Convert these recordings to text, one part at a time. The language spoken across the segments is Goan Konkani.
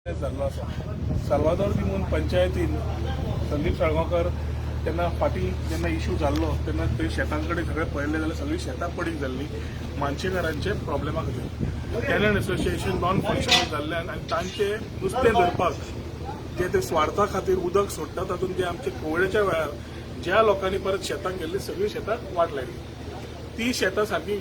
जाल्लो आसा साल्वादोर दी पंचायतीन संदीप साळगांवकर तेन्ना फाटीं जेन्ना इशू जाल्लो तेन्ना थंय शेतां कडेन सगळें पळयल्लें जाल्यार सगळीं शेतां पडीक जाल्लीं मानशेकारांचे प्रॉब्लेमा खातीर. टेनंट एसोसिएशन नॉन फंक्शनल जाल्ल्यान आनी तांचे नुस्तें धरपाक जे ते स्वार्था खातीर उदक सोडटा, तातूंत जे आमचे कोविडाच्या वेळार ज्या लोकांनी परत शेतां गेल्ली, सगळीं शेतां वाट लायली. ती शेतां सारकी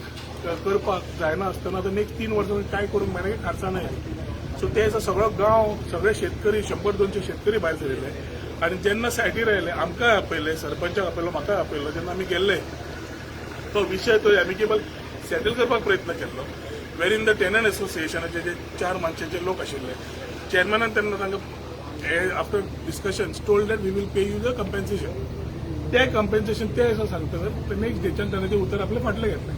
करपाक जायना आसतना आतां नेक्स्ट 3 वर्सां काय करूंक मेळना की खर्चान आयली. सो ते दिसा सगळो गांव, सगळे शेतकरी, 100-200 शेतकरी भायर सरिल्ले आनी जेन्ना सायटीर आयले, आमकांय आपयले, सरपंचाक आपयलो, म्हाकाय आपयलो. जेन्ना आमी गेल्ले, तो विशय तो एमिकेबल सेटल करपाक प्रयत्न केल्लो, वेर इन the tenant एसोसिएशनाचे जे चार मानशेचे लोक आशिल्ले, चेअरमॅनान तेन्ना तांकां after discussion told that we will pay you the compensation. ते कंपेन्सेशन ते दिसा सांगतकर नेक्स्ट डेच्यान ताणें ते उतर आपलें फाटलें घेतलें.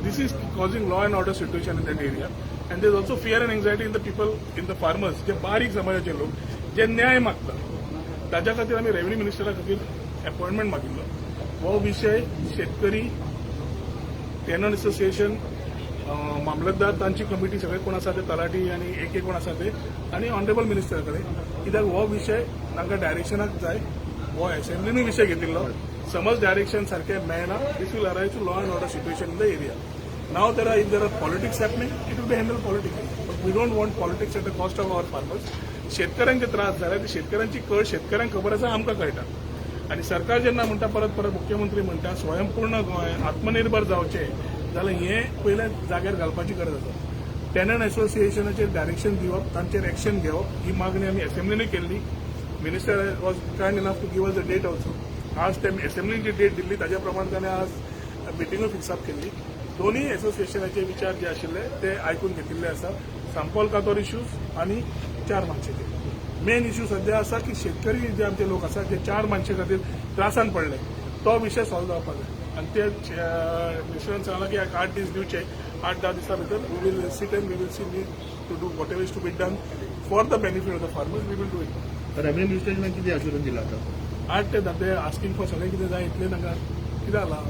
This is causing law and order situation in that area and there is also fear and anxiety in the people, in the farmers, जे बारीक समाजाचे लोक जे न्याय मागतात. ताच्या खातीर आमी रेव्हेन्यू मिनिस्टरा खातीर अपॉयंटमेंट मागिल्लो. हो विशय शेतकरी, टेनंट एसोसिएशन, मामलतदार, तांची कमिटी, सगळे कोण आसा ते तलाठी आनी एक एक कोण आसा ते आनी ऑनरेबल मिनिस्टरा कडेन, कित्याक हो विशय तांकां डायरेक्शनाक जाय. हो असेंब्लीनूय विशय घेतिल्लो. समज डायरेक्शन सारकें मेळना, this will arise to law and order situation in the area. Now there are if there are politics happening, it will be handle politically, but we don't want politics at the cost of our farmers. शेतकऱ्यांचे त्रास जाले ते शेतकऱ्यांची कळ शेतकऱ्यांक खबर आसा, आमकां कळटा. आनी सरकार जेन्ना म्हणटा, परत परत मुख्यमंत्री म्हणटा, स्वयंपूर्ण गोंय, आत्मनिर्भर जावचें जाल्यार हें पयलें जाग्यार घालपाची गरज आसा. टेनंट एसोसिएशनाचेर डायरेक्शन दिवप, तांचेर एक्शन घेवप, ही मागणी आमी असेंब्लीनूय केल्ली. Minister was kind enough to give us the date also. आज ते असेंब्लीन जी डेट दिल्ली, ताज्या प्रमाणे ताणें आज मिटिंगूय फिक्स अप केल्ली. दोनूय एसोसिएशनाचे विचार जे आशिल्ले ते आयकून घेतिल्ले आसा, सांपॉल कातोर इश्यूज आनी चार मानशेचे. मेन इश्यू सध्या आसा की शेतकरी जे आमचे लोक आसा, जे चार मानशे खातीर त्रासान पडले, तो विशय सॉल्व जावपाक जाय. आनी ते मिनिस्टरान सांगलां की 8 दीस दिवचे, 8-10 दिसां भितर we will sit and we will see need to do whatever is to be done for the benefit of the farmers, we will do it. Revenue मिनिस्टरान कितें आश्वासन दिलां आतां? 8 ते 10 ते आस्किंग फॉर सगळें कितें जाय इतलें तांकां. कितें जालां,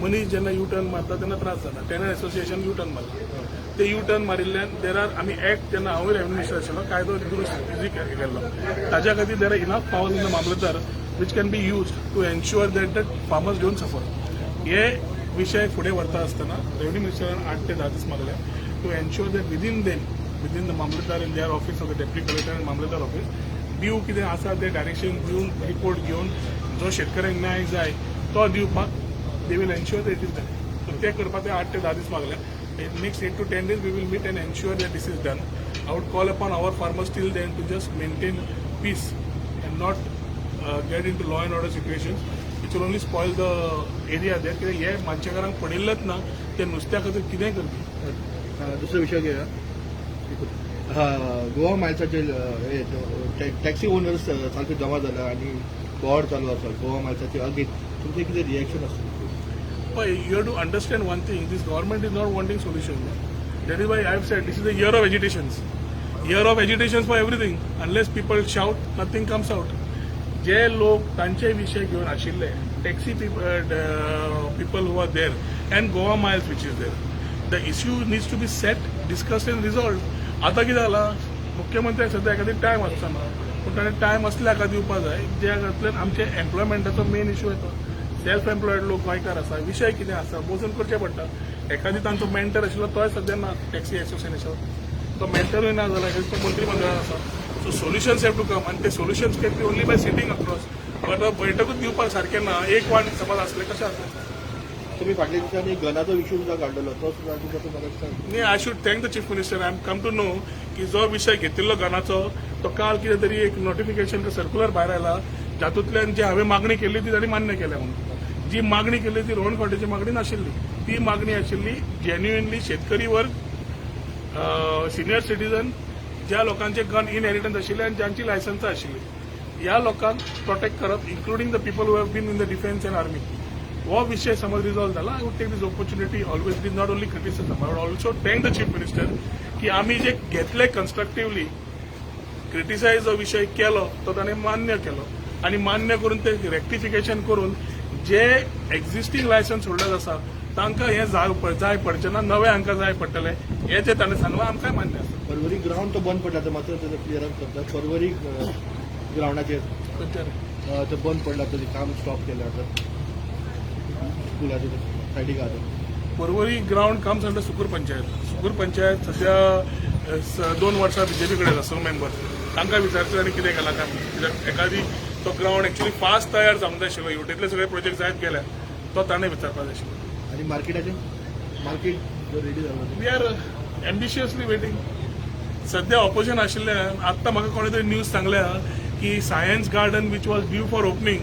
मनीस जेन्ना यू टर्न मारता तेन्ना त्रास जाता. टेनंट एसोसिएशन यू टर्न मारला. ते यू टर्न मारिल्ल्यान there are आमी एक्ट, जेन्ना हांवूय रेव्हेन्यू मिनिस्टर आशिल्लो, कायदो दुरुस्त केल्लो. ताच्या खातीर there are enough powers in the mamlatdar which can be used to ensure that the farmers don't suffer. हे विशय फुडें व्हरता आसतना रेव्हेन्यू मिनिस्टरान 8 ते 10 दीस मागले to ensure that within them, within the mamlatdar in their office of the deputy collector and mamlatdar office दिव कितें आसा ते डायरेक्शन दिवन, रिपोर्ट घेवन, जो शेतकऱ्यांक न्याय जाय तो दिवपाक they will ensure it is done. So ते करपाक ते 8 ते 10 दीस मागले. Next 8 to 10 days we will meet and ensure that this is done. I would call upon our farmers till then to just maintain peace and not get into law and order situations which will only spoil the area there. कित्याक हे मानशेकारांक पडिल्लेच ना, ते नुस्त्या खातीर कितेंय करपी. दुसरो विशय घेया. हा, गोवा मायल्साचे हे टॅक्सी ओनर्स सारखे जमा जाला आनी बोवाळ चालू आसा गोवा मायल्साचे अगेन्स्ट. तुमचें कितें रिएक्शन आसतलें? But you have to understand one thing: this government is not wanting solution. That is why I have said this is a year of agitations. Year of agitations for everything. Unless people shout, nothing comes out. जे लोक तांचे विशय घेवन आशिल्ले, taxi people who are there and Goa Miles which is there, the issue needs to be sat, discussed and resolved. आतां कितें जालां, मुख्यमंत्र्याक सद्या एखादी टायम आसतना, पूण ताणें टायम असल्या हाका दिवपा जाय ज्या आमचे एम्प्लॉयमेंटाचो मेन इश्यू येता. सेल्फ एम्प्लॉयड लोक गोंयकार आसा. विशय कितें आसा बसून करचें पडटा. एखादी तांचो मेंटर आशिल्लो, तोय सद्या ना. टॅक्सी एसोसिएशन तो मेंटरूय ना जाल्यार तो मंत्रीमंडळान आसा. So solutions have to come आनी ते solutions can be only by sitting across. But बैठकूच दिवपाक सारकें ना. एक वाट समज आसलें कशें आसलें? तुम्ही फाटल्या दिसांनी गनाचो इशू सुद्दां काडलेलो, तो सुद्दां तुमकां म्हाका दिसता. न्ही, I should thank the Chief Minister. I am come to know की जो विशय घेतिल्लो गनाचो, तो काल कितें तरी एक नोटिफिकेशन सर्क्युलर भायर आयला, जातूंतल्यान जी हांवें मागणी केल्ली ती तांणी मान्य केल्या म्हणून. जी मागणी केल्ली ती रोहन खंवटेची मागणी नाशिल्ली. ती मागणी आशिल्ली जेन्युइनली शेतकरी वर्ग, सिनियर सिटीजन, ज्या लोकांचे गन इनहेरिटन्स आशिल्ले आनी ज्यांची लायसन्सां आशिल्ली, ह्या लोकांक प्रोटेक्ट करप, including the people who have been in the defence and army. हो विशय समज रिजॉल्व जाला. I would take this opportunity always be not only criticism, I would also thank the Chief Minister की आमी जे घेतले कन्स्ट्रक्टिवली क्रिटिसायज जो विशय केलो, तो ताणें मान्य केलो आनी मान्य करून ते रेक्टिफिकेशन करून जे एक्झिस्टींग लायसन्स होल्डर्स आसा तांकां हें जाय जाय पडचें ना, नवे हांकां जाय पडटलें, हें जे ताणें सांगलां आमकांय मान्य आसा. परवरी ग्रावंड तो बंद पडला, तो मातसो तेजो क्लियरन्स करता. परवरी ग्रावंडाचेर तो बंद पडला, तेजें काम स्टॉप केलें आतां स्कुलाचे सायडीक आहा तो. परवरी ग्रावंड काम सांगता सुकूर पंचायत. सुकूर पंचायत सध्या 2 वर्सां बीजेपी कडेन आसा मेंबर. तांकां विचारचें आनी कितें केलां काय म्हणून. कित्याक एकादी तो ग्रावंड एक्चुअली फास्ट तयार जावंक जाय आशिल्लो. युटींतले सगळे प्रोजेक्ट जायत गेल्या, तो ताणें विचारपाक जाय आशिल्लो. आनी मार्केटाचें, मार्केट जो रेडी जालो? We are ambitiously waiting. सध्या ऑपोजिशन आशिल्ल्यान आत्तां म्हाका कोणे तरी न्यूज सांगल्या की science garden which was due for opening,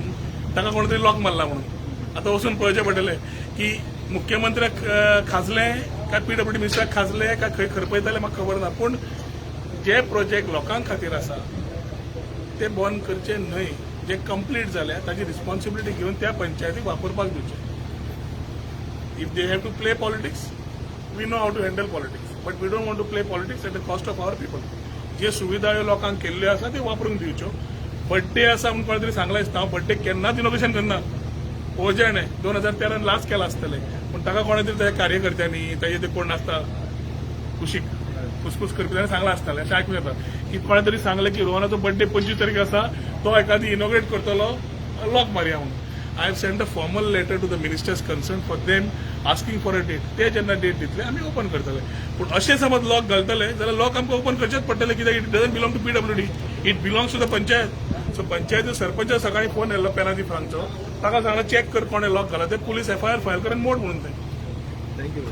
ताका कोणे तरी लॉक मारला म्हणून. आतां वचून पळोवचें पडटलें की मुख्यमंत्र्याक खाजलें काय पीडब्ल्यूडी मिनिस्टराक खाजलें काय खंय खरपयताले, म्हाका खबर ना. पूण जे प्रोजेक्ट लोकां खातीर आसा ते बंद करचे न्हय. जे कंप्लीट जाल्या ताची रिस्पॉन्सिबिलिटी घेवन त्या पंचायतीक वापरपाक दिवचे. If they have to play politics, we know how to handle politics. But we don't want to play politics at the cost of our people. जे सुविधा ह्यो लोकांक केल्ल्यो आसा त्यो वापरूंक दिवच्यो. बड्डे आसा म्हणून कोणे तरी सांगलां दिसता. हांव बड्डे केन्नाच इनॉग्रेशन करना. पळोवचें, 2013 लास्ट केलां आसतलें. पूण ताका कोणे तरी ताच्या कार्यकर्त्यांनी, ताजे ते कोण आसता कुशीक फुसफूस करपी, ताणें सांगलां आसतलें. अशें आयकूंक येता की कोणे तरी सांगलें की रोहनाचो बड्डे 25 तारखेर आसा, तो एकादी इनॉग्रेट करतलो, लॉक मारया म्हणून. I have sent a formal letter to the ministers concerned for them, asking for a date. ते जेन्ना डेट दितले, आमी ओपन करतले. पूण अशें समज लॉक घालतले जाल्यार लॉक आमकां ओपन करचेच पडटले, कित्याक it doesn't belong to PWD, it belongs to the panchayat. So panchayat sarpanch सकाळी फोन येयल्लो पेना दी फ्रांकचो, ताका सांगलें, चॅक कर कोणे लॉक घाला ते, पुलीस एफआयआर फायल कर आनी मोड म्हणून ते. Thank you.